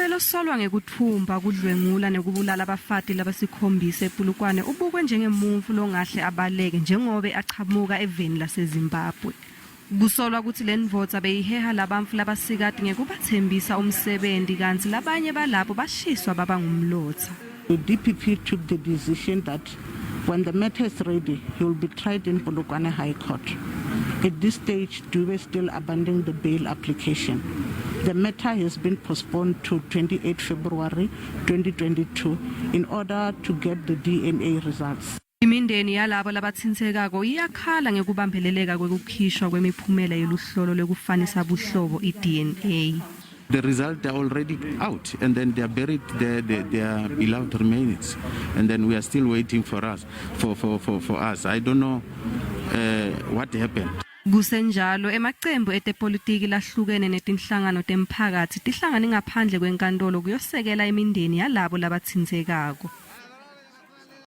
losolwa ngekutfumba, kudlwengula nekubulala bafati labasikhombisa ePulukwane ubukwe njengemuntfu longahle abaleke njengobe achamuka eveni laseZimbabwe. Kusolwa kutsi lendvodza beyiheha labantfu labasikati ngekubatsembisa umsebenti kantsi labanye balabo bashiswa baba ngumlotsa. The DPP took the decision that when the matter is ready, he will be tried in Polokwane High Court. At this stage, Dube still abandoning the bail application. The matter has been postponed to 28 February 2022 in order to get the DNA results. Imindeni yalabo labatsintsekako iyakhala ngekubambeleleka kwekukhishwa kwemiphumela yeluhlolo lwekufanisa buhlobo i-DNA. The result are already out and then they are buried their beloved remains and then we are still waiting for us for for for, for us. I don't know what happened. Kusenjalo, emacembu etepolitiki lahlukene netinhlangano temphakatsi tihlangane ngaphandle kwenkantolo kuyosekela imindeni yalabo labatsintsekako.